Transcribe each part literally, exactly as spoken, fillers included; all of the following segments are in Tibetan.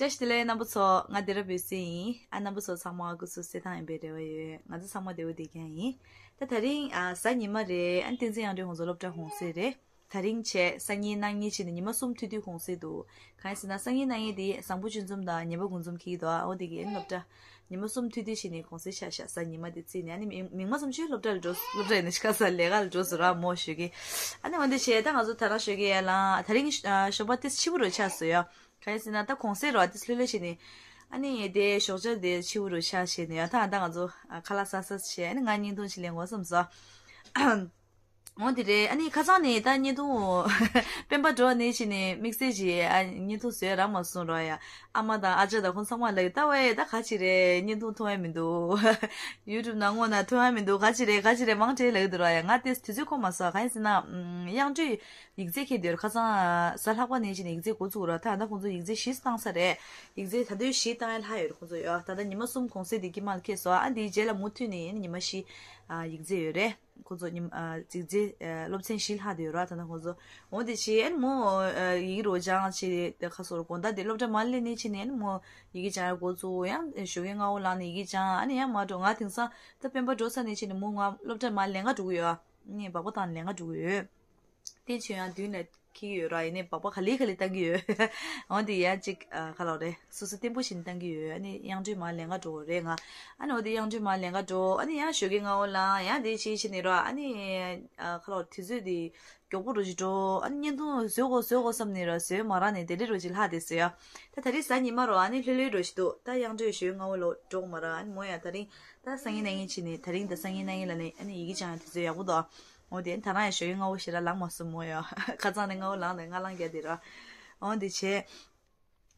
བཀྲ་ཤིས་བདེ་ལེགས་རྣམ་པ་ཚོ། ང་སྡེ་ར་བུས་སི་ཡིན། ཨ། རྣམ་པ་ཚོ་ཚང་མ་སྐུ་གཟུགས་གསལ་ཐང་ཡིན་པའི་རེ་བ་ཡོད། ང་ཚོ་ཚང་མ་བདེ་པོ་བསྡད་མཁན་ཡིན། ད་དེ་རིང་ཨ་གཟའ་ཉི་མ་རེད། ཨ། བསྟན་འཛིན་དབྱངས་སྒྲོན་ཁོང་ཚོ་སློབ་གྲྭ་གུང་སེང་རེད། དེ་རིང་བྱས་སང་ཉིན་གནངས་ཉིན་བྱས་ནས་ཉི་མ་གསུམ་ཐུག་དུས་གུང་སེང་འདུག་གང་ཡིན་ཟེར་ན་སང་ཉིན་གནངས་ཉིན་དེ་བཟང་པོ་སྤྱོད་འཛོམས་དང་ཉེས་པ་དགུ་འཛོམས་འཁེལ་གྱི་འདུག་ཨ། འོ་དེ་གི་ཨ་ནི་སློབ་གྲྭ་ཉི་མ་གསུམ་ཐུག་དུས་བྱས་ནས་གུང་སེང་ཆགས་ཤག་གཟའ་ཉི་མ་དེ་བརྩིས་ནས། ཨ་ནི་མིང་མིང་མ་བསམ་ཆུའི་སློབ་གྲྭ་ལ་འགྲོ། སློབ་གྲྭ་ཡིན་ན་ཤ་ས་ལས་ཀ་ལ་འགྲོ་ཟེར་ར་མོ་ཞུ་གི་ཨ་ནི་འོ་དེ་བྱས་ད་ང་ཚོ་ད་རང་ཞུ་གི་ཡ་ལ། དེ་རིང་ཨ་ཞོགས་པ་ཏིས་ཕྱི་པོ་རུ་ཆགས་སོང་ཡ། གང་ཡིན་ཟེར་ན་ད་གུང་སེང་རོ་ཏིས་ལྷོད་ལྷོད་བྱས་ནས། ཨ་ནི་དེ་ཞོགས་ཇ་དེ་ཕྱི་པོ་རུ་ཆགས་བྱས་ནས་ཡ། ད་ད་ང་ཚོ་ཨ་ཁ་ལག་ཟ་ཟ་བྱས། ཨ་ནི་ང་བརྙན་ཐུང་ཞིག་ལེན་དགོས་བསམ་སོང་། འོ་དེ་རེད། ཨ་ནི་ཁ་སང་ནས་ད་བརྙན་ཐུང་སྤེན་པ་འགྲོ་ནས་བྱས་ནས་དམིགས་བསལ་གྱིས་ཨ་བརྙན་ཐུང་བཟོས་རག་མ་སོང་རོ་ཡ། ཨ་མ་དང་ཨ་ཅག་དང་ཁོང་ཚང་མ་ལ་ད་ཝེ་ད་ག་ཅི་རེད། བརྙན་ཐུང་མཐོང་ཡ་མི་འདུག་ཡུ་ཊུབ་ནང་ངོ་ན་མཐོང་ཡ་མི་འདུག་ག་ཅི་རེད། ག་ཅི་རེད། མང་དྲགས་ལབ་ཀྱི་འདུག་ར་ཡ། ང་དེ་དུས་ཚོད་ཁོམ་མ་སོང་། གང་ཡིན་ཟེར་ན་ཨམ། དབྱངས་སྒྲོན་ཡིག་ཚད་འཁྱེར་དུས་ཁ་སང་གཟའ་ལྷག་པ་ནས་བྱས་ནས་ཡིག་ཚད་འགོ་བཙུགས་ར། ད་ད་ཁོང་ཚོ་ཡིག་ཚད་བཞི་བཏང་ས་རེད། ཡིག་ཚད་ད་དུང་བཞི་བཏང་ཡ་ལྷག་ཡོད་རེད་ཁོང་ཚོ་ཡོད། ད་ད་ཉི་མ་གསུམ་གུང་སེང་དེ་དཀྱིལ་མ་ལ་འཁེལ་སོང་། ཨ་འདིའི་རྗེས་ལ་མུ་མཐུད་ནས་ཉི་མ་བཞི་ཨ་ཡིག་ཚད་ཡོད་རེད། ཁོ་ཚོ་ཉིན་ཨ་ཅིག་རྗེས་ཨ་སློབ་ཚན་བཞི་ལྷག་དེ་ཡོད་ར། ད་ནང་ཁོ་ཚོ་འོ་དེ་བྱས་ཨ་ནི་མོ་ཨ་ཡི་གེ་རོ་སྦྱང་བྱས་ཏེ་ཁ་སོར་དགོང་དག་དེ་སློབ་གྲྭ་མ་སླེབས་ནས་ཕྱིན་ནས་ཨ་ནི་མོ་ཡི་གེ་སྦྱང་ཡ་འགོ་བཙུགས། ཡང་ཞོགས་ཀས་སྔ་པོ་ལངས་ནས་ཡི་གེ་སྦྱང་། ཨ་ནི་ཡང་མ་འགྲོ། ང་དེང་སང་ད་སྤེན་པ་འགྲོ་ཚར་ནས་ཕྱིན་ནས་མོ་ང་སློབ་གྲྭ་མ་ལེན་ག་འགྲོ་གི་ཡོད། ཨ་ནི་སྦག་སྦག་བཏང་ལེན་ག་འགྲོ་གི་ཡོད། བསྟན་ཆོས་ཡང་མདུན་ལ་འཁྱེར་གྱི་ཡོད་ར། ཡིན་ནའི་སྦག་སྦག་ག་ལེ་ག་ལེ་བཏང་གི་ཡོད། འོ་དེ་ཡ་གཅིག་ཨ་ཁ་ལོ་རེད། སོ་སོ་བརྟན་པོ་བྱས་ནས་བཏང་གི་ཡོད། ཨ་ནི་དབྱངས་སྒྲོན་མར་ལེན་ག་འགྲོ་དགོས་རེད་ང་། ཨ་ནི་འོ་དེ་དབྱངས་སྒྲོན་མར་ལེན་ག་འགྲོ། ཨ་ནི་ཡང་ཞོགས་ཀས་སྔ་པོ་ལངས། ཡང་དེ་བྱས་བྱས་ནས་ར། ཨ་ནི་ཨ་ཁ་ལོ་དུས་ཚོད་དེ་མགྱོགས་པོ་འགྲོ་ཅིག་འགྲོ། ཨ་ནི་བརྙན་ཐུང་བཟོ་དགོས་བཟོ་དགོས་བསམ་ནས་ར་བཟོས་མ་རག་ནས་དེ་འདྲ་འགྲོ་ཅིག་ལྷག་བསྡད་སོང་ཡ། ད་ད་རེས་གཟའ་ཉི་མ་རོ། ཨ་ནི་ལྷོད་ལྷོད་འགྲོ་ཞིག་འདུག་ད་དབྱངས་སྒྲོན་ཞོགས་ཀས་སྔ་པོ་ལོ་འགྲོ་གི་མ་ར། ཨ་ནི་མོ་ཡང་དེ་རིང་ད་སང་ཉིན་གནངས་ཉིན་བྱས་ནས། དེ་རིང་ད་སང་ཉིན་གནངས་ཉིན་ལ་ནི་ཨ་ནི་ཡི་གེ་སྦྱང་ཡ་དུས་ཚོད་ཡག་པོ་འདུག་འོ་དེ་ད་རང་ཡང་ཞོགས་ཀས་སྔ་པོ་ཞེ་དྲག་ལངས་མ་སོང་མོ་ཡ། ཁ་སང་ནས་སྔ་པོ་ལངས་ནས་སྔ་ལངས་རྒྱག་བསྡད་ར། འོ་དེ་བྱས།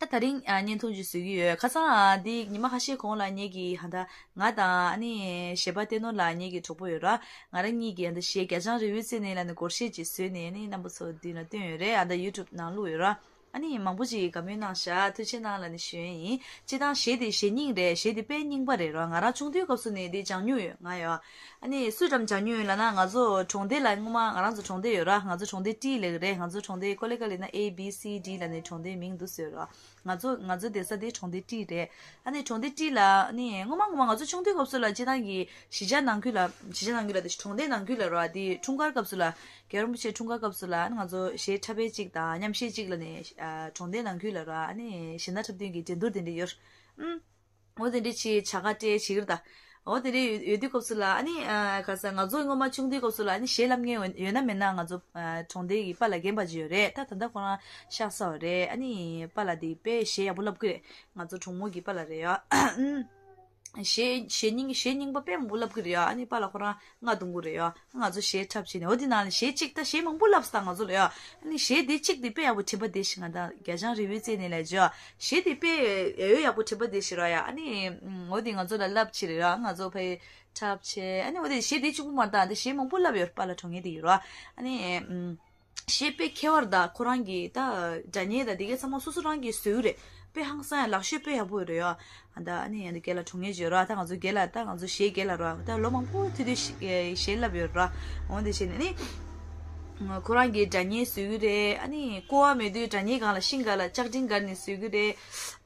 ད་དེ་རིང་ཨ་བརྙན་ཐུང་ཅིག་བཟོ་གི་ཡོད། ཁ་སང་ཨ་འདི་ཉི་མ་ཁ་ཤས་གོང་ལ་ངེད་ཀྱི་ཧ་ད་ང་དང་ཨ་ནི་གཞས་པ་བསྟན་ནོར་ལགས་ངེད་ཀྱི་གྲོགས་པོ་ཡོད་ར། ང་རང་གཉིས་ཀྱིས་ཨ་ད་གཞས་རྒྱ་ལྕང་རི་བོའི་རྩེ་ནས་ལབ་ནས་སྒོར་གཞས་ཅིག་བཟོས་ནས་ཨ་ནི་རྣམ་པ་ཚོ་མདུན་ལ་བཏོན་ཡོད་རེད། ཨ་ད་ཡུ་ཊུབ་ནང་བླུགས་ཡོད་ར། ཨ་ནི་མང་པོ་ཅིག་གིས་དགའ་མོས་གནང་ཤག་ཐུགས་རྗེ་གནང་ལབ་ནས་ཞུ་ཡ་ཡིན། སྤྱིར་བཏང་གཞས་དེ་གཞས་རྙིང་རེད། གཞས་དེ་དཔེ་རྙིང་པ་རེད་ར། ང་རང་ཆུང་དུས་སྐབས་སུ་ནས་དེ་སྦྱང་མྱོང་ཡོད་ང་ཡ། ཨ་ནི་སུས་རམ་སྦྱང་མྱོང་ཡོད་ལབ་ན། ང་ཚོ་གྲོང་སྡེ་ལ་སྔོན་མ་ང་རང་ཚོ་གྲོང་སྡེ་ཡོད་ར། ང་ཚོ་གྲོང་སྡེ་ཏི་ལབ་ཀྱི་རེད། ང་ཚོ་གྲོང་སྡེ་ཀོ་ལི་ཀ་ལི་ན་ཨེ་བི་སི་ཌི་ལབ་ནས་གྲོང་སྡེའི་མིང་འདུག་ཟེར་ར། ང་ཚོ་ང་ཚོ་བསྡད་ས་དེ་གྲོང་སྡེ་ཏི་རེད། ཨ་ནི་གྲོང་སྡེ་ཏི་ལ་ཨ་ནི་སྔོན་མ་སྔོན་མ་ང་ཚོ་ཆུང་དུས་སྐབས་སུ་ལ་སྤྱིར་བཏང་གི་གཞིས་ཆགས་ནང་ཁུལ་ལ། གཞིས་ཆགས་ནང་ཁུལ་ལ་དེ་གྲོང་སྡེ་ནང་ཁུལ་ལ་ར། དེ་འཁྲུངས་སྐར་སྐབས་སུ་ལ། རྒྱལ་བ་རིན་པོ་ཆེའི་འཁྲུངས་སྐར་སྐབས་སུ་ལ་ཨ་ནི་ང་ཚོ་གཞས་འཁྲབ་པའི་གཅིག་དང་མཉམ་གཞས་གཅིག་ལབ་ནས་ཨ་གྲོང་སྡེ་ནང་ཁུལ་ལ་ར། ཨ་ནི་གཞས་སྣ་འཁྲབ་སྟོན་གྱི་འགྲན་བསྡུར་དེ་འདྲ་ཡོད། ཨུམ། འོ་དེ་འདྲ་ཅིག་བྱ་དགའ་སྤྲད་བྱེད་ཀྱི་རེད་ད། འོ་དེ་འདྲ་ཡོད་ཡོད་དུས་སྐབས་སུ་ལ་ཨ་ནི་ཨ་ག་ས་ང་ཚོ་སྔོན་མ་ཆུང་དུས་སྐབས་སུ་ལ་ཨ་ནི་གཞས་བསླབ་མཁན་ཡོད་ན་མེད་ན། ང་ཚོ་ཨ་གྲོང་སྡེ་གི་པཱ་ལགས་རྒན་པ་ཅིག་ཡོད་རེད། ད་ད་ལྟ་ཁོ་རང་གཤེགས་ཚར་བ་རེད། ཨ་ནི་པཱ་ལགས་དེ་དཔེ་གཞས་ཡག་པོ་བསླབ་ཀྱི་རེད། ང་ཚོ་གྲོང་མོ་གི་པཱ་ལགས་རེད་ཡ། ཨུམ། གཞས་གཞས་རྙིང་གཞས་རྙིང་པ་དཔེ་མང་པོ་བསླབ་ཀྱི་རེད་ཡ། ཨ་ནི་པཱ་ལགས་ཁོ་རང་རྔ་རྡུང་གི་རེད་ཡ། ང་ཚོ་གཞས་འཁྲབ་བྱས་ནས། འོ་དེ་ནང་ལ་གཞས་གཅིག་ད་གཞས་མང་པོ་བསླབས་སོང་ད་ང་ཚོ་ལ་ཡ། ཨ་ནི་གཞས་དེ་གཅིག་དེ་དཔེ་ཡག་པོ་དྲན་པ་བསྡད་ཤག་ང་ད་རྒྱ་ལྕང་རི་བོའི་རྩེ་ནས་ལབ་ཅིག་ཡ། གཞས་དེ་དཔེ་ཡ་ཡོད་ཡག་པོ་དྲན་པ་བསྡད་ཤག་ར་ཡ། ཨ་ནི་ཨུམ། འོ་དེ་ང་ཚོ་ལ་བསླབས་བྱས་རེད་ཡ། ང་ཚོ་ཕར་འཁྲབ་བྱས། ཨ་ནི་འོ་དེ་གཞས་དེ་གཅིག་པོ་མ་རེད་ད། ད་གཞས་མང་པོ་བསླབས་ཡོད། པཱ་ལགས་གྲོངས་མཁན་དེ་ཡོད་ར། ཨ་ནི་ཨུམ། གཞས་དཔེ་མཁས་པ་རེད་ད། ཁོ་རང་གི་ད་སྒྲ་སྙན་དང་དེ་གའི་ཚང་མ་སོ་སོ་རང་གིས་བཟོས་ཀྱི་རེད། དཔེ་ཧང་སང་ཡ་ལག་ཤེས་དཔེ་ཡག་པོ་ཡོད་རེད་ཡ། ཨ་ད་ཨ་ནི་ཨ་ནི་རྒན་ལགས་གྲོངས་མཁན་ཅིག་ཡོད་ར། ད་ང་ཚོ་རྒན་ལགས་ད་ང་ཚོ་གཞས་རྒན་ལགས་ར། ད་ལོ་མང་པོ་ཐུག་དུས་གཞས་བསླབས་ཡོད་ར། འོ་དེ་བྱས་ནས་ཨ་ནི་ཁོ་རང་གིས་སྒྲ་སྙན་བཟོས་ཀྱི་རེད། ཨ་ནི་ཀོ་བ་མེད་དུས་སྒྲ་སྙན་སྒང་ལ་ཤིང་སྒང་ལ་ལྕགས་ཀྲིན་སྒར་ནས་བཟོས་ཀྱི་རེད།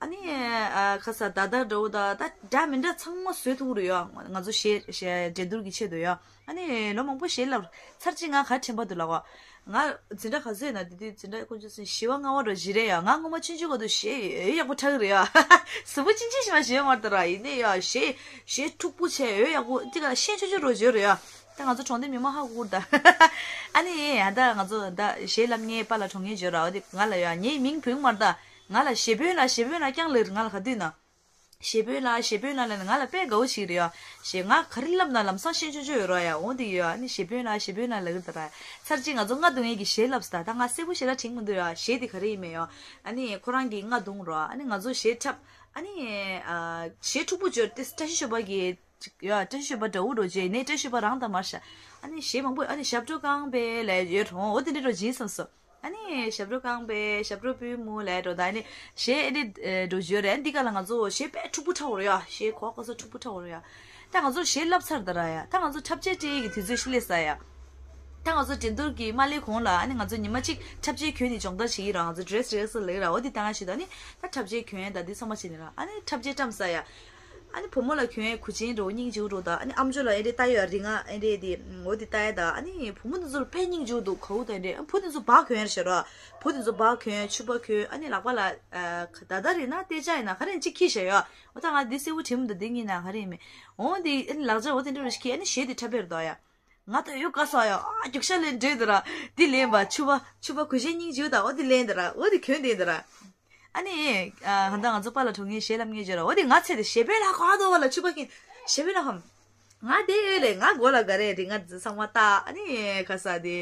ཨ་ནི་ཨ་ཁ་ས་ད་ད་འདྲ་བོ་ད་ད་འདྲ་མི་འདྲ་ཚང་མ་བཟོས་ཐུབ་ཀྱི་རེད་ཡ། ང་ཚོ་གཞས་གཞས་འགྲན་བསྡུར་གྱི་ཆེད་དུ་ཡ། ཨ་ནི་ལོ་མང་པོ་གཞས་བསླབས་ཚར་གཅིག་ང་ག་དྲན་པ་འདུག་ལབ་གོ། ང་འཛིན་གྲྭ་ག་ཚོད་ཡིན་ན་དེ་དུས་འཛིན་གྲྭ་དཀོན་མཆོག་གསུམ་བཞི་པ་ལྔ་པ་འདྲ་བོ་ཞིག་རེད་ཡ། ང་སྔོན་མ་ཆུང་ཆུང་སྐབས་དུས་གཞས་ཡོད་ཡག་པོ་འཁྲབ་ཀྱི་རེད་ཡ། གཟུགས་པོ་ཅིན་ཅིན་ཞིག་མ་ཞིག་ཡོད་མ་རེད་ད་ར། ཡིན་ནའི་ཡ་གཞས་གཞས་འཁྲུག་པོ་བྱས་ཡོད་ཡག་པོ་འདི་ག་ཤེས་ཆོག་ཆོག་འདྲ་བོ་ཞིག་ཡོད་རེད་ཡ། ད་ང་ཚོ་གྲོང་སྡེ་མི་མང་ཧ་གོ་གི་རེད་ད། ཨ་ནི་ཡ་ད་ང་ཚོ་ད་གཞས་བསླབ་མཁན་པཱ་ལགས་གྲོངས་མཁན་ཅིག་ཡོད་ར། འོ་དེ་ང་ལ་ཡ་ངའི་མིང་བོས་མ་རེད་ད། ང་ལ་གཞས་དཔོན་ལགས་གཞས་དཔོན་ལགས་རྐྱང་ལབ་ཀྱི་རེད། ང་ལ་ག་དུས་ན། གཞས་དཔོན་ལགས་གཞས་དཔོན་ལགས་ལབ་ནས་ང་ལ་དཔེ་དགའ་པོ་བྱེད་ཀྱི་རེད་ཡ། གཞས་ང་ག་རེ་ལབ་ན་ལམ་སང་ཤེས་ཆོག་ཆོག་ཡོད་ར་ཡ། འོ་དེ་ཡོད། ཨ་ནི་གཞས་དཔོན་ལགས་གཞས་དཔོན་ལགས་ལབ་ཀྱི་རེད་ད་ར། ཚར་གཅིག་ང་ཚོ་རྔ་རྡུང་ཡས་ཀྱི་གཞས་བསླབས་སོང་ད། ད་ང་གསལ་པོ་ཞེ་དྲག་དྲན་གྱི་མི་འདུག་ཡ། གཞས་དེ་ག་རེ་ཡིན་མིན་ཡ། ཨ་ནི་ཁོ་རང་གིས་རྔ་རྡུང་ར། ཨ་ནི་ང་ཚོ་གཞས་འཁྲབ། ཨ་ནི་ཨ་གཞས་འཁྲུག་པོ་བྱས་ཏེ་བཀྲ་ཤིས་ཞོལ་པ་གི་ཡ། བཀྲ་ཤིས་ཞོལ་པ་འདྲ་བོ་འདྲ་བོ་བྱས་ནས། བཀྲ་ཤིས་ཞོལ་པ་རང་དང་མར་ཤ། ཨ་ནི་གཞས་མང་པོ། ཨ་ནི་ཞབས་བྲོ་རྐང་པའི་ལས་ཡོད་རུང་། འོ་དེ་འདྲ་འདྲ་བོ་བྱིན་བསམ་སོང་། ཨ་ནི་ཞབས་བྲོ་རྐང་པའི་ཞབས་བྲོ་པུས་མོ་ལས་འགྲོ་ད། ཨ་ནི་གཞས་ཨེ་འདྲ་ཨེ་འགྲོ་བརྗོད་རེད། འདི་ག་ལ་ང་ཚོ་གཞས་དཔེ་འཁྲུག་པོ་འཁྲབ་དགོས་རེད་ཡ། གཞས་གོ་ག་ས་འཁྲུག་པོ་འཁྲབ་དགོས་རེད་ཡ། ད་ང་ཚོ་གཞས་བསླབས་ཚར་ད་ར་ཡ། ད་ང་ཚོ་འཁྲབ་ཆས་སྤྲད་ཡས་ཀྱི་དུས་ཚོད་ཤིག་སླེབས་ས་ཡ། ད་ང་ཚོ་འགྲན་བསྡུར་གྱི་མ་སླེབས་གོང་ལ་ཨ་ནི་ང་ཚོ་ཉི་མ་གཅིག་འཁྲབ་ཆས་གྱོན་ནས་སྦྱོང་བརྡར་བྱེད་ཀྱི་ར། ང་ཚོ་dress rehearsal་ལབ་ཀྱི་ར། འོ་དེ་ལྟ་ང་ཞིག་ད་ནི་ད་འཁྲབ་ཆས་གྱོན་ཡ་ད་དེ་ཚང་མ་བྱེད་ནི་ར། ཨ་ནི་འཁྲབ་ཆས་བཀྲམ་ས་ཡ། ཨ་ནི་བུ་མོ་ལ་གྱོན་ཡ་གུས་ཆེན་འདྲ་བོ་སྙིང་རྗེ་པོ་འདྲ་བོ་ད། ཨ་ནི་ཨམ་ཅོག་ལ་ཨེ་འདྲས་ལྟ་ཡོད་རིགས་ང་ཨེ་འདྲས་དེ་འོ་དེ་ལྟ་ཡ་ད། ཨ་ནི་བུ་མོ་དེ་ཚོ་ལ་དཔེ་སྙིང་རྗེ་པོ་འདུག་ག་བོ་ད་ཨེ་འདྲས། ཨ་བུ་དེ་ཚོ་སྦ་གྱོན་ཡ་ཤི་ར། བུ་དེ་ཚོ་སྦ་གྱོན་ཕྱུ་པ་གྱོན། ཨ་ནི་ལག་པ་ལ་ད་ད་རེད་ན་ཏེ་ཅ་ཡིན་ན་ག་རེ་ཡིན་གཅིག་འཁྱེར་བཞག་ཡོད། འོ་ད་ང་འདི་སེར་པོ་དྲེད་མོ་ད་འདི་གཉིས་ན་ག་རེ་ཡིན་མེད། འོ་འདི་ཨ་ནི་ལག་ཆ་འོ་དེ་འདྲ་རེ་ཞིག་གྱོན། ཨ་ནི་གཞས་དེ་འཁྲབ་པའི་རེད་དོ་ཡ། ང་ད་ཡོད་ག་ས་ཡོད། ཨ་རྒྱུག་ཤ་ལེན་འདྲེ་འདི་ར། འདི་ལེན་པ་ཕྱུ་པ་ཕྱུ་པ་གུས་ཆེན་སྙིང་རྗེ་པོ་ད། འོ་འདི་ལེན་འདི་ར། འོ་འདི་གྱོན་འདི་འདི་ར། ཨ་ནི་ཨ་ཧ་ད་ང་ཚོ་པཱ་ལགས་གྲོངས་ངེས་གཞས་ལབ་ངེས་བརྗོད་ར། འོ་འདི་ང་ཚེ་དེ་གཞས་པའི་ལྷ་ག་དོ་བ་ལ་ཕྱུ་པ་གྱོན། གཞས་པའི་ལྷ་གམ། ང་དེ་ཡོད་ལེ། ང་མགོ་ལ་ག་རེ་རེད། ང་འདི་ཚང་མ་ལྟ། ཨ་ནི་ཁ་ས་དེ་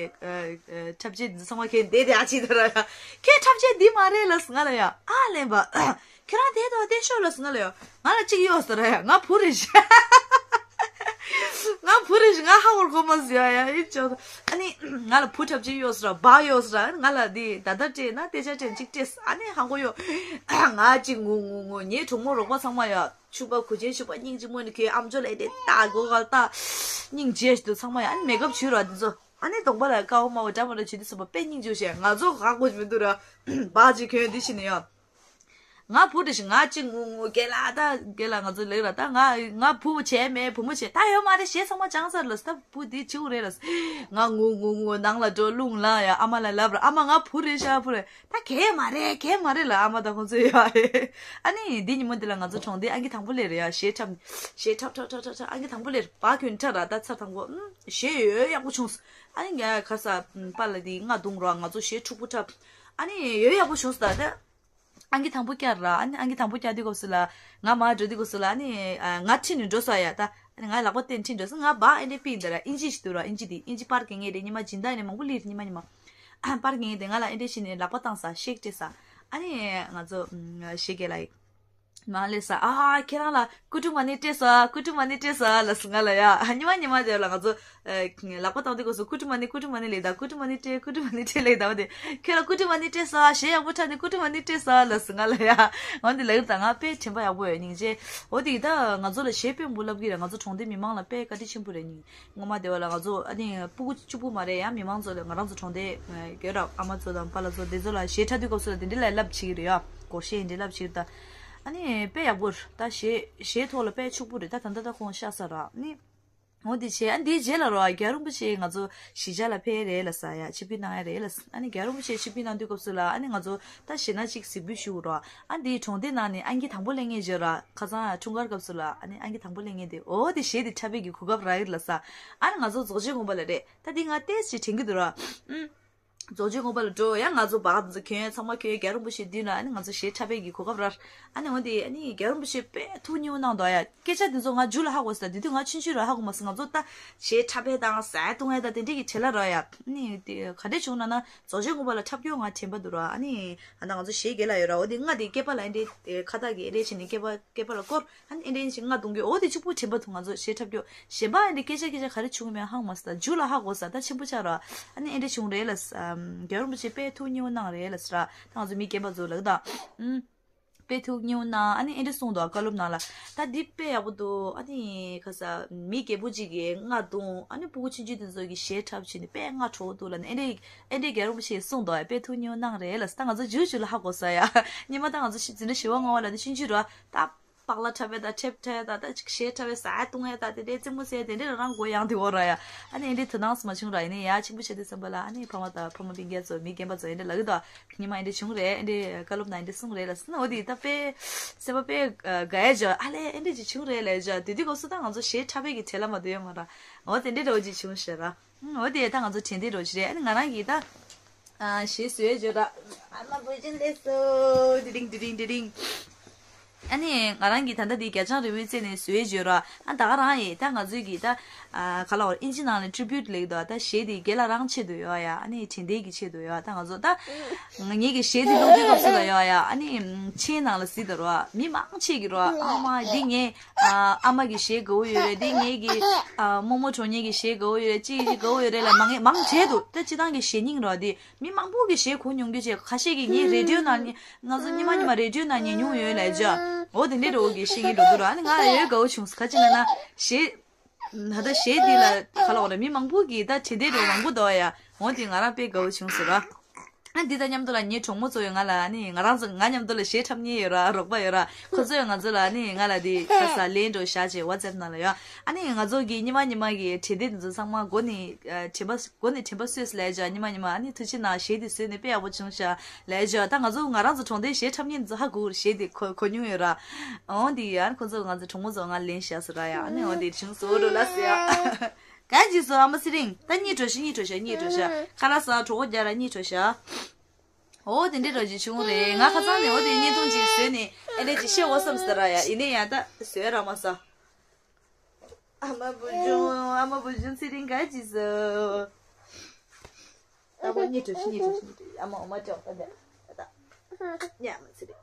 འཁྲབ་ཆས་འདི་ཚང་མ་ཁྱེད་འདི་དེ་ཨ་ཅི་ད་ར་ཡ། ཁྱེད་འཁྲབ་ཆས་འདི་མ་རེད་ལབ་སོང་ང་ལ་ཡ། ཨ་ལེན་པ། ཁྱེད་རང་དེ་དང་དེ་ཤོག་ལབ་སོང་ང་ལ་ཡ། ང་ལ་གཅིག་གཡོག་ཟེར་ར་ཡ། ང་བུ་རེད་ཤག་ང་བུ་རེད་ཤག་ང་ཧ་གོ་གོ་མ་ཟེར་ཡ་ཡ་ཨི་ཅོ། ཨ་ནི་ང་ལ་བུ་འཁྲབ་ཆས་གཡོག་ཟེར་ར། སྦ་གཡོག་ཟེར་ར། ང་ལ་འདི་ད་ལྟ་སྤྲད་ན་ཏེ་ཅ་སྤྲད་གཅིག་སྤྲད། ཨ་ནི་ཧ་གོ་ཡོད། ང་གཅིག་ངུ་ངུ་ངུ། ངའི་གྲོགས་མོ་རོགས་པ་ཚང་མ་ཡ། ཕྱུ་པ་གུས་ཆེན་ཕྱུ་པ་སྙིང་རྗེ་མོ་ནི་ཁྱོད་ཨམ་ཅོག་ལ་ཨེ་དེ་ལྟ་མགོ་ག་ལྟ། སྙིང་རྗེ་ཞིག་འདུག་ཚང་མ་ཡ། ཨ་ནི་མེག་ཨབ་བྱུས་ར་འདི་ཚོ། ཨ་ནི་གདོང་པ་ལ་དཀར་པོ་དམར་པོ་འདྲ་མི་འདྲ་བྱུས་འདི་ཚོ་པ་དཔེ་སྙིང་རྗེ་ཞེས་ང་ཚོ་ཧ་གོ་མི་འདུག་ར། སྦ་ཅིག་གྱོན་འདི་ཕྱིན་ནས་ཡ། ང་བུ་འདྲ་ཞིག་ང་གཅིག་ངུ་ངུ་རྒན་ལགས་ད་རྒན་ལགས་ང་ཚོ་ལེགས་ར། ད་ང་ང་བུ་བྱས་མེད་བུ་མོ་བྱས་ད་ཡོད་མ་རེད། གཞས་ཚང་མ་སྦྱངས་ཚར་ལ་ད་བུ་འདི་བྱུང་རེད་ལ། ང་ངུ་ངུ་ངུ་ནང་ལ་འགྲོ་རླུང་ལངས་ཡ། ཨ་མ་ལ་ལབ་ར། ཨ་མ་ང་བུ་རེད་ཤག་བུ་རེད། ད་གས་མ་རེད་གས་མ་རེད་ལ་ཨ་མ་དང་ཁོང་ཚོས་ཡ། ཨ་ནི་འདི་ཉིན་མོ་འདི་ལ་ང་ཚོ་གྲོང་སྡེ་ཨང་ཀི་དང་པོ་སླེབས་རེད་ཡ། གཞས་འཁྲབ་གཞས་འཁྲབ་འཁྲབ་འཁྲབ་འཁྲབ་འཁྲབ་ཨང་ཀི་དང་པོ་སླེབས་རེད། སྦ་གྱོན་འཁྲབ་ར། ད་ཚར་དང་པོ་ཨུམ་གཞས་ཡོད་ཡག་པོ་བྱུང་། ཨ་ནི་ངས་ཁ་ས་པཱ་ལགས་འདི་རྔ་རྡུང་རོགས། ང་ཚོ་གཞས་འཁྲུག་པོ་འཁྲབ། ཨ་ནི་ཡོད་ཡག་པོ་བྱུང་ད་ད། ཨང་ཀི་དང་པོ་བསྐྱར་ར། ཨ་ནི་ཨང་ཀི་དང་པོ་བསྐྱར་དུས་སྐབས་སུ་ལ་ང་མར་འགྲོ་དུས་སྐབས་སུ་ལ་ཨ་ནི་ང་ཁྲིད་ནས་འགྲོ་ས་ཡ། ད་ཨ་ནི་ང་ལག་པ་བསྟན་ཁྲིད་འགྲོ་ས། ང་སྦ་ཨེ་འདྲས་པིན་ད་ར། ཨིན་ཇི་ཞིག་འདུག་ར། ཨིན་ཇི་འདི་ཨིན་ཇི་པར་གི་ངེས་རེད། ཉི་མ་སྦྱིན་བདག་ནས་མང་པོ་ལིར་ཉི་མ་ཉི་མ། པར་གི་ངེས་དེ་ང་ལ་ཨེ་འདྲས་ཞིག་ནས་ལག་པ་བཏང་ས་ཤེག་སྤྲད་ས། ཨ་ནི་ང་ཚོ་ཤེག་གེ་ལ་ཡིག་མ་ལས་ས། ཨ་ཁྱེད་རང་ལ་ཀུ་ཀྲུ་མ་ཎི་སྤྲད་ས། ཀུ་ཀྲུ་མ་ཎི་སྤྲད་ས་ལབ་སོང་ང་ལ་ཡ། ཉི་མ་ཉི་མ་དེ་ལ་ང་ཚོ་ལག་པ་བཏང་དུས་སྐབས་སུ་ཀུ་ཀྲུ་མ་ཎི་ཀུ་ཀྲུ་མ་ཎི་ལེགས་ད། ཀུ་ཀྲུ་མ་ཎི་སྤྲད་ཀུ་ཀྲུ་མ་ཎི་སྤྲད་ལེགས་ད། འོ་དེ་ཁྱོད་ལ་ཀུ་ཀྲུ་མ་ཎི་སྤྲད་ས། གཞས་ཡག་པོ་འཁྲབ་ནས་ཀུ་ཀྲུ་མ་ཎི་སྤྲད་ས་ལབ་སོང་ང་ལ་ཡ། འོ་དེ་ལབ་ད་ང་དཔེ་དྲན་པ་ཡག་པོ་ཡོད་སྙིང་རྗེ། འོ་དེ་ད་ང་ཚོ་ལ་གཞས་དཔེ་མང་པོ་བསླབ་གི་རེད། ང་ཚོ་གྲོང་སྡེ་མི་མང་ལ་དཔེ་བཀའ་དྲིན་ཆེན་པོ་རེད་སྙིང་། ངོ་མ་དེ་བ་ལ་ང་ཚོ་ཨ་ནི་སྤུ་གུ་གཅིག་པུ་མ་རེད་ཡ། མི་མང་ཚོ་ལ་ང་རང་ཚོ་གྲོང་སྡེ་རྒན་རབས་ཨ་མ་ཚོ་དང་པཱ་ལགས་ཚོ་དེ་ཚོ་ལ་གཞས་འཁྲབ་དུས་སྐབས་སུ་ལ་དེ་འདྲ་ལ་བསླབ་བྱེད་ཀྱི་རེད་ཡ། སྒོར་གཞས་འདི་བསླབ་བྱེད་ཀྱི་རེད་ད། ཨ་ནི་དཔེ་ཡག་པོ་རེད་ད། གཞས་གཞས་ཐོག་ལ་དཔེ་ཕྱུག་པོ་རེད་ད། ད་ལྟ་ད་ཁོང་ཤག་ས་ར་ཨ་ནི། འོ་དེ་བྱས་ཨ་འདིའི་རྗེས་ལ་རོ་རྒྱལ་བ་རིན་པོ་ཆེ་ང་ཚོ་གཞིས་ཆགས་ལ་ཕེབས་རེད་ལ་ས་ཡ། ཆིབས་བསྒྱུར་གནང་ཡ་རེད་ལ་ས། ཨ་ནི་རྒྱལ་བ་རིན་པོ་ཆེ་ཆིབས་བསྒྱུར་གནང་དུས་སྐབས་སུ་ལ་ཨ་ནི་ང་ཚོ་ད་གཞས་སྣ་གཅིག་གཟིགས་འབུལ་ཞུ་རོ། ཨ་འདིའི་གྲོང་སྡེ་ནང་ནས་ཨང་ཀི་དང་པོ་ལེན་མཁན་བརྗོད་ར། ཁ་སང་འཁྲུངས་སྐར་སྐབས་སུ་ལ་ཨ་ནི་ཨང་ཀི་དང་པོ་ལེན་མཁན་དེ་འོ་དེ་གཞས་དེ་འཁྲབ་པའི་གི་གོ་སྐབས་རག་ཡོད་ལ་ས། ཨ་ནི་ང་ཚོ་རྫོགས་ཆེན་དགོན་པ་ལ་རེད་ད། འདི་ང་ཏེས་ཅིག་དྲན་གི་འདུག་ར། ཨུམ། རྫོགས་ཆེན་དགོན་པ་ལ་འགྲོ་ཡ། ང་ཚོ་བག་ཚོ་གྱོན་ཚང་མ་གྱོན་རྒྱལ་བ་རིན་པོ་ཆེ་མདུན་ལ་ཨ་ནི་ང་ཚོ་གཞས་འཁྲབ་པའི་གི་གོ་སྐབས་རག་ཨ་ནི་འོ་དེ་ཨ་ནི་རྒྱལ་བ་རིན་པོ་ཆེ་དཔེ་ཐུགས་མཉེས་པོ་གནང་འདུག་ཡ། སྐད་ཆ་དེ་ཚོ་ང་མཇུག་ལ་ཧ་གོ་སོང་། དེ་དུས་ང་ཆུང་ཆུང་ར་ཧ་གོ་མ་སོང་། ང་ཚོ་ད་གཞས་འཁྲབ་པའི་དང་ཟས་བཏུང་ཡ་ད་དེ་འདྲས་ཀྱི་བྲེལ་བ་རག་ཡ། ཨ་ནི་དེ་ག་འདྲས་བྱུང་ན་ན་རྫོགས་ཆེན་དགོན་པ་ལ་འཁྲབ་སྐྱོར་ང་དྲན་པ་འདུག་ར། ཨ་ནི་ཨ་ད་ང་ཚོ་གཞས་དགེ་ལ་ཡོད་ར། འོ་དེ་ང་དེ་སྐེད་པ་ལ་ཨ་འདྲས་ཁ་བཏགས་ཀྱི་ཨ་འདྲས་བྱས་ནས་སྐེད་པ་སྐེད་པ་ལ་བསྐོར། ཨ་ནི་ཨེ་འདྲ་ཞིག་རྔ་རྡུང་གི་འོ་དེ་གཅིག་པུ་དྲན་པ་འདུག་ང་ཚོ་གཞས་འཁྲབ་རྒྱུ་གཞན་པ་ཨེ་འདྲ་སྐད་ཆ་སྐད་ཆ་ག་རེ་བྱུང་གི་མེད་ཧང་མ་སོང་། ད་མཇུག་ལ་ཧ་གོ་ས་ད་ཆེན་པོ་ཆགས་ར། ཨ་ནི་ཨེ་འདྲ་བྱུང་རེད་ལ་ས། རྒྱལ་བ་རིན་པོ་ཆེ་དཔེ་ཐུགས་མཉེས་པོ་གནང་རེད་ལ་ས་ར། ད་ང་ཚོ་མི་རྒན་པ་ཚོ་ལ་ད་ཨུམ། དཔེ་ཐུགས་མཉེས་པོ་གནང་། ཨ་ནི་ཨེ་འདྲ་གསུངས་འདུག་བཀའ་སློབ་ནང་ལ་ད་འདི་དཔེ་ཡག་པོ་འདུག་ཨ་ནི་ཁ་ས་མི་རྒན་པོ་གཅིག་གིས་རྔ་རྡུང་ཨ་ནི་སྤུ་གུ་ཆུང་ཆུང་དེ་ཚོ་གིས་གཞས་འཁྲབ་བྱས་ནས་དཔེ་རྔ་དྲོ་པོ་འདུག་ལ་ནི་ཨེ་འདྲ་ཨེ་འདྲ་རྒྱལ་བ་རིན་པོ་ཆེས་གསུངས་འདུག་དཔེ་ཐུགས་མཉེས་པོ་གནང་རེད་ལ་ས། ད་ང་ཚོ་མཇུག་མཇུག་ལ་ཧ་གོ་ས་ཡ། སྔོན་མ་ད་ང་ཚོ་ཤི་འཛིན་གྲྭ་བཞི་པ་ལྔ་པ་ལ་ནི་ཆུང་ཆུང་ར་ད། པགས་ལ་འཁྲབ་པའི་དང་ཁྲེབ་འཁྲབ་ཡ་དང་ད་ཅིག་གཞས་འཁྲབ་པའི་ཟ་ཡ་བཏུང་ཡ་དང་དེ་འདྲའི་རྩེད་མོ་རྩེ་ཡ་དེ་འདྲའི་རང་མགོ་ཡང་དེ་འོ་ར་ཡ། ཨ་ནི་ཨེ་འདྲའི་དོ་སྣང་སུ་མ་བྱུང་ར། ཡིན་ནའི་ཡ་ཆེན་པོ་བྱས་དུས་ཙམ་པ་ལ་ཨ་ནི་ཕ་མ་དང་ཕ་མ་སྤུན་ཀྱག་ཚོ་མི་རྒན་པ་ཚོ་ཨེ་འདྲ་ལབ་ཀྱི་འདུག་ཉི་མ་ཨེ་འདྲ་བྱུང་རེད། ཨེ་འདྲའི་བཀའ་སློབ་ནང་ཨེ་འདྲ་གསུངས་རེད་ལ་སོང་ན་འོ་དེ་ད་དཔེ་སེམས་པ་དཔེ་དགའ་ཡ་བྱོས། ཨ་ལས་ཨེ་འདྲ་ཅིག་བྱུང་རེད་ལས་བྱ། དེ་དུས་སྐབས་སུ་ད་ང་ཚོ་གཞས་འཁྲབ་པའི་གི་བྲེལ་བ་མ་གཏོགས་ཡོད་མ་ར། འོ་དེ་འདྲའི་འདྲ་བོ་ཅིག་བྱུང་ཤག་ར། ཨང་། འོ་དེ་ད་ང་ཚོ་དྲན་རྟེན་རོ་ཞིག་རེད། ཨ་ནི་ང་རང་གིས་ད་ཨ་གཞས་བཟོས་བརྗོད་ད། ཨ་མ་བུ་ཅན་ལས་སོ་དི་རིང་དི་རིང་དི་རིང་། ཨ་ནི་ང་རང་གིས་ད་ལྟ་འདི་རྒྱ་ལྕང་རི་བོའི་རྩེ་ནས་བཟོས་བརྗོད་ར། ཨ་ད་ག་རང་ཡིན་ད་ང་ཚོའི་གིས་ད་ཨ་ག་ལ་བར་ཨིན་ཇི་ནང་ནས་ཊི་རི་བིའུ་ཊི་ལེགས་དོ། ད་གཞས་དེ་རྒན་ལགས་རང་ཆེད་དུ་ཡོད་ཡ། ཨ་ནི་དྲན་རྟེན་གྱི་ཆེད་དུ་ཡོད། ད་ང་ཚོ་ད་ངེད་ཀྱི་གཞས་དེ་ཀློག་དུས་སྐབས་སུ་ལ་ཡོད་ཡ། ཨ་ནི་མཆན་ནང་ལ་གཟིགས་དང་རོ། མི་མང་ཆེ་གི་རོ། ཨ་མ་འདི་ངའི་ཨ་ཨ་མ་གི་གཞས་དགའ་བོ་ཡོད་རེད། འདི་ངའི་གི་ཨ་རྨོ་མོ་གྲོགས་མོ་གི་གཞས་དགའ་བོ་ཡོད་རེད། ཅི་ཅི་དགའ་བོ་ཡོད་རེད་ལ་མང་མང་བྱས་འདུག་ད་སྤྱི་བཏང་གི་གཞས་རྙིང་རོ། འདི་མི་མང་པོ་གི་གཞས་གོ་མྱོང་རྒྱུ་བྱས། ཁ་ཤས་ཀྱིས་ངའི་རེ་ཌི་ཡོ་ནང་ཉན། ང་ཚོ་ཉི་མ་ཉི་མ་རེ་ཌི་ཡོ་ནང་ཉན་མྱོང་ཡོད་ལས་བྱ། འོ་དེ་འདྲའི་འགྲོ་གི་གཞས་ཀྱི་འགྲོ་འདུག་རོ། ཨ་ནི་ང་ཡོད་དགའ་བོ་བྱུང་། ཁ་ཅིག་ལ་ན་གཞས། ད་ལྟ་གཞས་འདི་ལ་ག་ལབ་དགོས་རེད། མི་མང་པོ་གིས་ད་དྲན་རྟེན་འདྲ་བོ་མང་པོ་འདུག་ཡ། འོ་འདི་ང་རང་དཔེ་དགའ་བོ་བྱུང་སོང་ར། ཨ་འདི་དང་མཉམ་དུ་ལ་ངའི་གྲོགས་མོ་ཚོ་ཡོད། ང་ལ་ཨ་ནི་ང་རང་ཚོ་ང་མཉམ་དུ་ལ་གཞས་འཁྲབ་མཁན་ཡོད་ར། རོགས་པ་ཡོད་ར། ཁོ་ཚོས་ང་ཚོ་ལ་ཨ་ནི་ང་ལ་འདི་ཁ་ས་ལན་འདྲ་བོ་བཞག་བྱས་WhatsApp་ནང་ལ་ཡོད། ཨ་ནི་ང་ཚོ་གི་ཉི་མ་ཉི་མ་གི་དྲན་རྟེན་འདི་ཚོ་ཚང་མ་མགོ་ནས་ཨ་དྲན་པ་མགོ་ནས་དྲན་པ་གསོས་ལབ་བྱས། ཉི་མ་ཉི་མ་ཨ་ནི་ཐུགས་རྗེ་གནང་། གཞས་འདི་བཟོས་ནས་དཔེ་ཡག་པོ་བྱུང་ཤག་ལབ་བྱས། ད་ང་ཚོ་ང་རང་ཚོ་གྲོང་སྡེའི་གཞས་འཁྲབ་མཁན་འདི་ཚོ་ཧ་གོ་གི་རེད། གཞས་འདི་གོ་གོ་མྱོང་ཡོད་ར། འོ་འདི་ཨ་ནི་ཁོ་ཚོ་ང་ཚོ་གྲོགས་མོ་ཚོ་ང་ལན་བཞག་སོང་ར་ཡ། ཨ་ནི་འོ་འདི་བྱུང་སོང་འགྲོ་ལ་ཟེར་ཡ། ག་ཅི་སོ་ཨ་མ་ཚེ་རིང་། ད་གཉིད་བྲོ་ཤག་གཉིད་བྲོ་ཤག་གཉིད་བྲོ་ཤག་ཁ་ལག་ཟ། གྲོད་ཁོག་རྒྱགས་ར། གཉིད་བྲོ་ཤག་འོ་དེ་འདྲའི་རོ་ཅིག་བྱུང་རེད། ང་ཁ་སང་ནས་འོ་དེ་བརྙན་ཐུང་ཅིག་བཟོས་ནས་ཨེ་འདྲ་ཅིག་བཤད་འོ་བསམ་ཟེར་ར་ཡ། ཡིན་ནའི་ཡང་ད་བཟོས་ར་མ་ཟ། ཨ་མ་བུ་ཆུང་། ཨ་མ་བུ་ཆུང་། ཚེ་རིང་ག་ཅི་ཟོ། ད་ཁོ་གཉིད་བྲོ་ཤག་གཉིད་བྲོ་ཤག་གཉིད་བྲོ་ཤག་ཨ་མ་འོ་མ་ཅོག་ད་ད་ད་ཉ་མ་ཚེ་རིང་།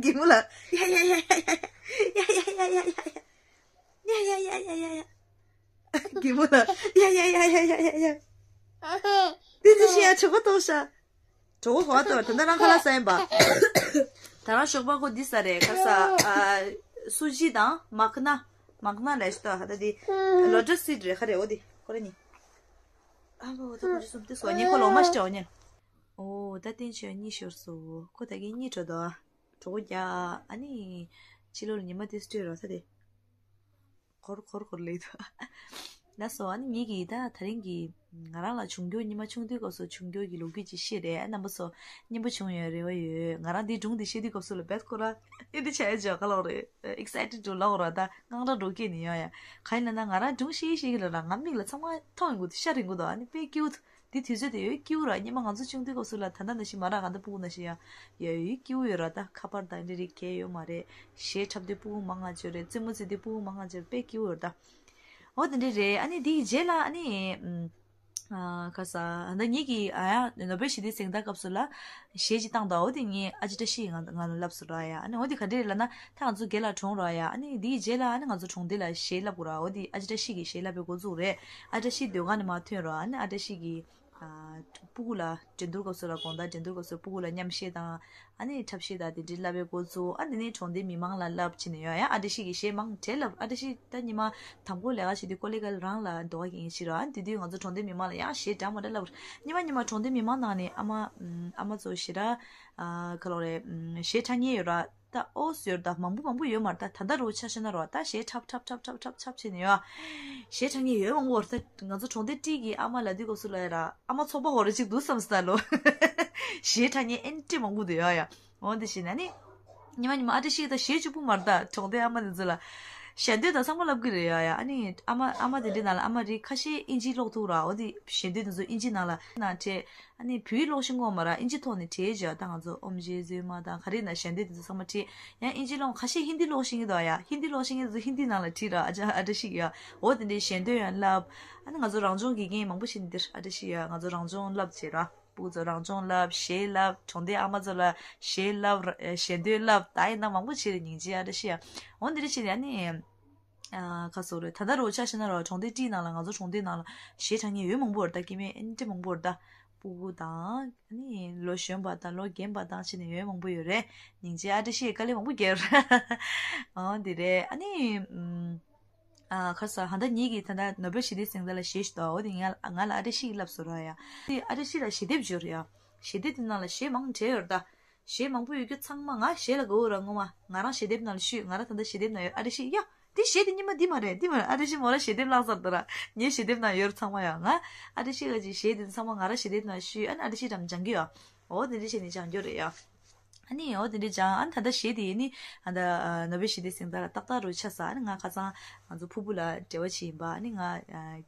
གི་མུ་ལ། ཡ་ཡ་ཡ་ཡ། གི་མུ་ལ། ཡ་ཡ་ཡ་ཡ། དེ་ཚོ་ཤི་ཡ་ཆོག་གོ་ཏོ་ཤ། གྲོད་ཁོག་གོ་ཏོ། ད་ལྟ་རང་ཁ་ལག་ཟ་ཡིན་པ། ད་རང་ཞོགས་པ་ཁོ་འདི་ཟ་རེད། ཁ་ས་ཨ་སུ་ཇི་དང་མག་ན། མག་ན་ལས་ཤི་ཏོ། ཧ་ད་དེ་ལོ་ཊ་སི་སི་ཝིཊ་རེད། ཁ་རེད། འོ་དེ་ཁོ་རེ་ནི། ཨ་བོ་ད་ཁོ་ཅི་སོམ་དེ་སོ་ཉེ་ཁོ་ལོ་མ་ཤི་ཏོ་ཉེ། འོ་ད་བསྟན་ཆོས་གཉིད་ཤོར་སོ། ཁོ་ད་གིན་གཉིད་བྲོ་དོ། གྲོད་ཁོག་རྒྱགས། ཨ་ནི་ཕྱི་ལོགས་ལ་ཉི་མ་དེ་སྤྲོད་རོགས་ད་དེ། གོར་གོར་གོར་ལེ་དུ། ལགས་སོ། ཨ་ནི་ངེད་ཀྱིས་ད་དེ་རིང་གི་ང་རང་ལ་ཆུང་མགྱོགས་ཉི་མ་ཆུང་དུས་སྐབས་སུ་ཆུང་མགྱོགས་ཀྱི་ལོ་རྒྱུས་ཅིག་བཤད་རེད། ཨ་རྣམ་པ་ཚོ་སྙན་པོ་བྱུང་ཡོད་རེ་བ་ཡོད། ང་རང་འདི་སྒྲུང་འདི་བཤད་དུས་སྐབས་སུ་ལ་བེད་ཁོ་ར་ཨེ་འདི་བྱས་ཅོ་ག་ལོག་རེད། ཨེག་སའི་ཊེཌ་འགྲོ་ལོག་ར། ད་དངངས་སྐྲག་འགྲོ་སྐྱེས་ནི་ཡོད་ཡ། ག་ཡིན་ན་ན་ང་རང་སྒྲུང་བཤད་བཤད་ཀྱི་ལ་ར་ང་མིག་ལ་ཚང་མ་མཐོང་ཡོང་གི་འདུག་ཤར་ཡོང་གི་འདུག་ཨ་ནི་དཔེ་སྐྱིད་པོ་འདུག་འདི་དུས་ཚོད་དེ་ཡོད་སྐྱིད་པོ་ར། སྔོན་མ་ང་ཚོ་ཆུང་དུས་སྐབས་སུ་ལ་ད་ལྟ་ནང་བཞིན་མ་རག་ག་ད་ཕྲུ་གུ་ནང་བཞིན་ཡ། ཡ་ཡོད་སྐྱིད་པོ་ཡོད་ར། ད་ཁ་པར་དང་འདི་རིགས་གས་ཡོད་མ་རེད། གཞས་འཁྲབ་དུས་ཕྲུ་གུ་མང་ང་ཅོ་རེད། རྩེད་མོ་རྩེ་དུས་ཕྲུ་གུ་མང་ང་ཅོ་རེད། དཔེ་སྐྱིད་པོ་ཡོད་ར་ད། འོ་དེ་འདྲ་རེད། ཨ་ནི་དེའི་རྗེས་ལ་ཨ་ནི་ཨམ། ཨ་ཁ་ས་ད་ངེད་ཀྱི་ཨ་ཡ་ནོ་བེལ་ཞི་བདེའི་གཟེངས་རྟགས་སྐབས་སུ་ལ་གཞས་ཅིག་བཏང་འདུག་འོ་དེ་ངས་ཨ་ཅེ་བཀྲ་ཤིས་ང་ང་ལ་ལབ་སོང་ར་ཡ། ཨ་ནི་འོ་དེ་ག་འདྲ་རེད་ལབ་ན་ད་ང་ཚོ་རྒན་ལགས་གྲོངས་ར་ཡ། ཨ་ནི་དེའི་རྗེས་ལ་ཨ་ནི་ང་ཚོ་གྲོང་སྡེ་ལ་གཞས་བསླབ་དགོས་ར། འོ་དེ་ཨ་ཅེ་བཀྲ་ཤིས་ཀྱིས་གཞས་བསླབ་པའི་འགོ་བཙུགས་རེད། ཨ་བཀྲ་ཤིས་སྡོད་སྒང་ནས་མར་ཐོན་ར། ཨ་ནི་ཨ་བཀྲ་ཤིས་ཀྱིས། ཨ་ཕྲུ་གུ་ལ་འགྲན་བསྡུར་སྐབས་སུ་ལ་དགོང་དག་འགྲན་བསྡུར་སྐབས་སུ་ཕྲུ་གུ་ལ་མཉམ་བཞེས་དང་ཨ་ནི་འཁྲབ་གཞས་དང་དེ་འདྲའི་བསླབ་པའི་འགོ་བཙུགས། ཨ་དེ་ནས་གྲོང་སྡེ་མི་མང་ལ་བསླབ་བྱས་ནས་ཡོད་ཡ། ཨ་བཀྲ་ཤིས་ཀྱིས་གཞས་མང་དྲགས་བསླབ། ཨ་བཀྲ་ཤིས་ད་ཉི་མ་དང་པོ་ལས་ཀ་བྱེད་དུས་ཀོ་ལི་གྷལ་རང་ལ་འདོགས་ཀྱི་ཡིན་ཕྱིར་ར། ཨ་དེ་དུས་ང་ཚོ་གྲོང་སྡེ་མི་མང་ལ་ཡང་གཞས་འདྲ་མ་འདྲ་བསླབ། ཉི་མ་ཉི་མ་གྲོང་སྡེ་མི་མང་ནང་ནས་ཨ་མ་ཨམ་ཨ་མ་ཚོ་ཞེ་དྲག་ཨ་ག་ལབ་རེད། ཨམ་གཞས་འཁྲབ་མཁན་ཡོད་ར། ད་ཨོ་ཟེར་ད་མང་པོ་མང་པོ་ཡོད་མ་རེད། ད་ད་ལྟ་རུ་ཆ་བཞག་ན་རོ་ད་གཞས་འཁྲབ་འཁྲབ་འཁྲབ་འཁྲབ་འཁྲབ་འཁྲབ་བྱས་ནས་ཡོད། གཞས་འཁྲབ་མཁན་ཡོད་མང་པོ་རེད། ད་ང་ཚོ་གྲོང་སྡེ་ཊི་གི་ཨ་མ་ལབ་དུས་སྐབས་སུ་ལ་ཡ་ར་ཨ་མ་ཚོགས་པ་འོ་རེ་ཅིག་འདུག་བསམ་སྟ་ལོ། གཞས་འཁྲབ་མཁན་ཨེ་འདྲ་མང་པོ་འདུག་ཡོད་ཡ། འོ་འདི་བྱས་ན་ནི། ཉི་མ་ཉི་མ་ཨ་བཀྲ་ཤིས་ད་གཞས་གཅིག་པུ་མ་རེད། ད་གྲོང་སྡེ་ཨ་མ་འདི་ཚོ་ལ་ཞལ་འདོན་དང་ཚང་མ་ལབ་གི་རེད་ཡ་ཡ། ཨ་ནི་ཨ་མ་ཨ་མ་དེ་འདྲའི་ནང་ལ་ཨ་མ་རིགས་ཁ་ཤས་ཨིན་ཇི་ཀློག་ཐུབ་ར། འོ་དེ་ཞལ་འདོན་དེ་ཚོ་ཨིན་ཇི་ནང་ལ་ན་བྲིས། ཨ་ནི་བོད་ཡིག་ཀློག་ཤེས་ཀྱི་མ་རེད། ཨིན་ཇི་ཐོག་ནས་བྲིས་བྱས། ད་ང་ཚོ་ཨོམ་ཇི་ཛུ་མ་དང་ག་རེ་ན་ཞལ་འདོན་དེ་ཚོ་ཚང་མ་བྲིས། ཡང་ཨིན་ཇི་ཀློག་ཁ་ཤས་ཧིན་དི་ཀློག་ཤེས་ཀྱི་འདུག་ཡ། ཧིན་དི་ཀློག་ཤེས་ཀྱི་དེ་ཚོ་ཧིན་དི་ནང་ལ་བྲིས་ར། ཨ་ཅག་ཨ་བཀྲ་ཤིས་ཀྱིས་ཡ། འོ་དེ་འདྲའི་ཞལ་འདོན་ཡང་བསླབ། ཨ་ནི་ང་ཚོ་རང་སྦྱོང་དགེ་རྒན་མང་པོ་ཞིག་འདིར་ཨ་བཀྲ་ཤིས་ཡ་ང་ཚོ་རང་སྦྱོང་བསླབ་བྱས་ར། ཕྲུ་གུ་ཚོ་རང་སྦྱོང་བསླབ། གཞས་བསླབ། གྲོང་སྡེ་ཨ་མ་ཚོ་ལ་གཞས་བསླབ་ར། ཞལ་འདོན་བསླབ། ད་ཡིན་ན་མང་པོ་བྱས་རེད། སྙིང་རྗེ་ཨ་བཀྲ་ཤིས་ཡ། འོ་འདི་འདྲ་བྱས་ནས་ཨ་ནི། ཨ་ཁ་སོ་རེད། ད་ལྟ་རུ་ཆ་བཞག་ན་ར་གྲོང་སྡེ་ཊི་ནང་ལ་ང་ཚོ་གྲོང་སྡེ་ནང་ལ་གཞས་འཁྲབ་མཁན་ཡོད་མང་པོ་རེད། ད་སྐྱེ་དམན་ཨེ་འདྲ་མང་པོ་རེད། ད་ཕྲུ་གུ་དང་ཨ་ནི་ལོ་གཞོན་པ་དང་ལོ་རྒན་པ་དང་བྱས་ནས་ཡོད་མང་པོ་ཡོད་རེད། སྙིང་རྗེ་ཨ་བཀྲ་ཤིས་དཀའ་ལས་མང་པོ་བརྒྱབ་རེད། འོ་འདི་རེད། ཨ་ནི་ཨམ། ཨ་ཁ་ས་ཧ་ད་ངེད་ཀྱིས་ད་ལྟ་ནོ་བེལ་ཞི་བདེའི་གཟེངས་རྟགས་ལ་གཞས་ཤིག་འདུག་འོ་དེ་ང་ང་ལ་ཨ་བཀྲ་ཤིས་ཀྱིས་བསླབས་སོང་ར་ཡ། དེ་ཨ་བཀྲ་ཤིས་ལ་གཞས་དེབ་ཅིག་ཡོད་རེད་ཡ། གཞས་དེབ་དེ་ནང་ལ་གཞས་མང་དྲགས་ཡོད་རེད་ད། གཞས་མང་པོ་ཡོད་རྒྱུ་ཚང་མ་ང་གཞས་ལ་དགའ་བོ་ར། ངོ་མ་ང་རང་གཞས་དེབ་ནང་ལ་བཤུས། ང་རང་ད་ལྟ་གཞས་དེབ་ནང་ཡོད། ཨ་བཀྲ་ཤིས་ཡ། དེ་གཞས་དེ་སྔོན་མ་འདི་མ་རེད། འདི་མ་རེད། ཨ་བཀྲ་ཤིས་མོ་ར་གཞས་དེབ་བརླག་ཚར་འདུག་ར། ངའི་གཞས་དེབ་ནང་ཡོད་རེད་ཚང་མ་ཡ། ང་ཨ་བཀྲ་ཤིས་ཀྱི་གཞས་དེ་ཚང་མ་ང་རང་གཞས་དེབ་ནང་བཤུས། ཨ་ནི་ཨ་བཀྲ་ཤིས་དང་སྦྱང་གི་ཡ། འོ་དེ་འདྲ་བྱས་ནས་སྦྱང་རྒྱུ་རེད་ཡ། ཨ་ནི་འོ་དེ་འདྲ་སྦྱང་། ཨ་ནི་ད་ལྟ་གཞས་དེ་ནི་ཨ་ད་ནོ་བེལ་ཞི་བདེའི་གཟེངས་རྟགས་ལ་ཏག་ཏག་རུ་ཆགས་ས། ཨ་ནི་ང་ཁ་སང་ང་ཚོ་ཕུར་བུ་ལ་འབྲེལ་བ་བྱས་ཡིན་པ། ཨ་ནི་ང་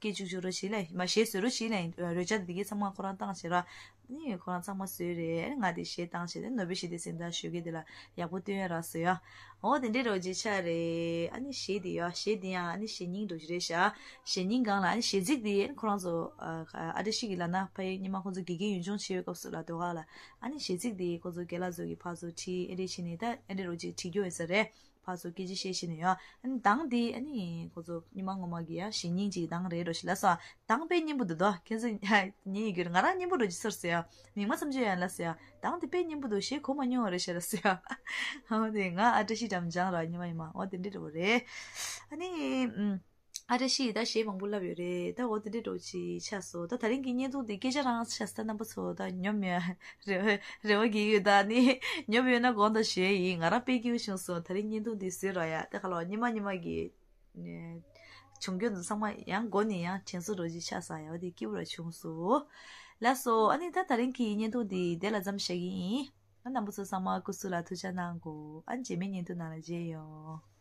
སྐད་ཅིག་ཅིག་རོ་བྱས་ལ་མ་གཞས་བཟོས་རོ་བྱས་ལ་རོལ་ཆ་དེ་གའི་ཚང་མ་ཁོ་རང་བཏང་བྱས་ར། ཨ་ནི་ཁོ་རང་ཚང་མ་བཟོས་རེད། ཨ་ནི་ང་དེ་གཞས་བཏང་བྱས་ཏེ་ནོ་བེལ་ཞི་བདེའི་གཟེངས་རྟགས་ཞུ་མཁན་དེ་ལ་ཡག་པོ་སྟོན་ཡ་རག་སོང་ཡ། འོ་དེ་འདྲའི་རོ་ཅིག་ཆགས་རེད། ཨ་ནི་གཞས་དེ་ཡ་གཞས་དེ་ཡང་ཨ་ནི་གཞས་རྙིང་འགྲོ་གི་རེད་ཤག་གཞས་རྙིང་སྒང་ལ་ཨ་ནི་གཞས་ཚིག་དེ་ཨ་ནི་ཁོ་རང་ཚོ་ཨ་ཨ་བཀྲ་ཤིས་ཀྱིས་ལབ་ན་ཕ་ཡི་སྔོན་མ་ཁོ་ཚོ་དགེ་རྒན་ཡུལ་ལྗོངས་ཆེ་བའི་སྐབས་སུ་ལ་དོ་ཁ་ལ་ཨ་ནི་གཞས་ཚིག་དེ་ཁོ་ཚོ་རྒན་ལགས་ཚོ་གིས་ཕར་ཚུར་བྲིས། ཨེ་འདྲ་བྱས་ནས་ད་ཨེ་འདྲ་རོ་ཅིག་བྲིས་རྒྱུ་ཡོད་ས་རེད། ཕར་ཚུར་སྐད་ཆ་བཤད་བཤད་ནས་ཡོད། ཨ་ནི་གདངས་དེ་ཨ་ནི་ཁོ་ཚོ་སྔོན་མ་སྔོན་མ་གི་ཡང་གཞེས་ཉིན་ཅིག་གདངས་རེད་འགྲོ་ཞིག་ལ་སོ། གདངས་དཔེ་སྙན་པོ་འདུག་དོ། ཁྱེད་ཚོ་ཉན་ཡོད་ཀྱི་རེད། ང་རང་སྙན་པོ་འགྲོ་ཅིག་ཚོར་སོང་ཡ། མིག་མ་ཙམ་ཅིག་ཡང་ལ་སོ་ཡ། གདངས་དེ་དཔེ་སྙན་པོ་འདུག། གཞས་གོ་མ་མྱོང་བ་རེད་ཤག་ལ་སོ་ཡ། ཨོ་དེ་ང་ཨ་བཀྲ་ཤིས་འགྲམ་སྦྱངས་ར་ཉི་མ་ཉི་མ། ཨོ་དེ་འདྲ་འདྲ་བོ་རེད། ཨ་ནི་ཨ་བཀྲ་ཤིས་ད་གཞས་མང་པོ་བསླབས་ཡོད་རེད། ད་འོ་དེ་འདྲ་འདྲ་བོ་ཅིག་ཆགས་སོང་། ད་དེ་རིང་གི་བརྙན་ཐུང་དེ་སྐད་ཆ་རང་ཆགས་སོང་། ད་རྣམ་པ་ཚོ་ད་ཉོབ་མེད་རེ་བ་རེ་བ་གི་ཡོད། ད་ནི་ཉོབ་ཡོད་ན་དགོངས་དག་ཞུ་ཡ་ཡིན། ང་རང་དཔེ་སྐྱིད་པོ་བྱུང་སོང་། དེ་རིང་བརྙན་ཐུང་འདི་བཟོས་རོགས་ཡ། དེ་ཁ་ལོ་ཉི་མ་ཉི་མ་གི་ནས་བྱུང་རྒྱུ་འདི་ཚང་མ་ཡང་མགོ་ནས་ཡང་དྲན་གསོ་འདྲ་ཅིག་ཆགས་སོང་ཡ། འོ་དེ་སྐྱིད་པོ་ར་བྱུང་སོང་། ལགས་སོ། ཨ་ནི་ད་དེ་རིང་གི་བརྙན་ཐུང་འདི་དེ་ལ་མཚམས་བཞག་གི་ཡིན། ཨ་རྣམ་པ་ཚོ་ཚང་མ་སྐུ་གཟུགས་ལ་ཐུགས་ཅག་གནང་དགོས། ཨ་རྗེས་མའི་བརྙན་ཐུང་ནང་ལ་མཇལ་ཡོང་།